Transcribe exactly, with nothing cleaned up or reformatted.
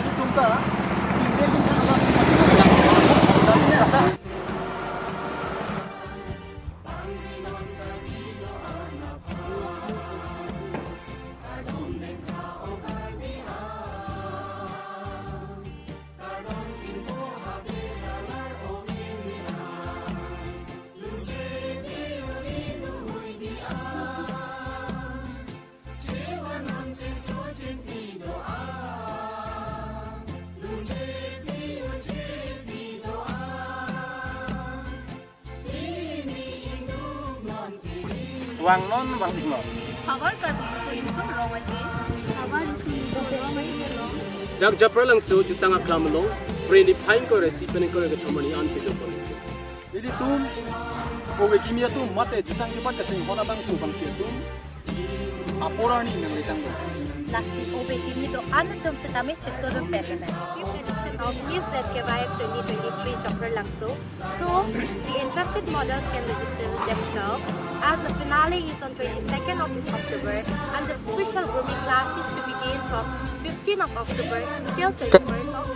ilitum ta, Vangnon vangdiknon. Havar Karbi Riso Nimso Rong Aje. Havar Riso Nimso Rong Aje. Dak Japralangso jutang aklam along, Preni Phaing Kore si peneng kore kethom arni an pilo pon. Ilitum, ove kimi atum mate jutang kebat kachinghon abang tu bang atum apor arni nangletanglo. Lasi ove kimi do-an atum setame chetodun pet. Fifth edition of Miss Z K Y F twenty twenty-three Japralangso. So, the interested models can register themselves as the finale is on twenty-second of this October and the special grooming class is to begin from fifteenth of October till twenty-first of